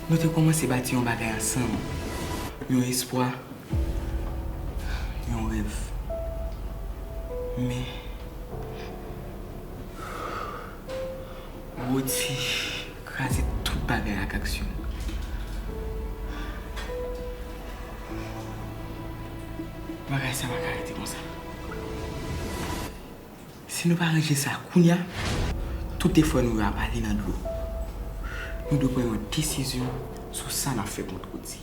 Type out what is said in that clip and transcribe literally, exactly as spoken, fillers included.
Nou te kòmanse bati yon bagay ansanm, yon espwa, yon rèv. Men, Roti kraze tout bagay ak aksyon. Bagay sa pa ka rete konsa. Si nou pa ranje sa kounya, tout efò nou yo ap ale nan dlo. Nou dwe pran yon desizyon sou sa n ap fè kont Roti.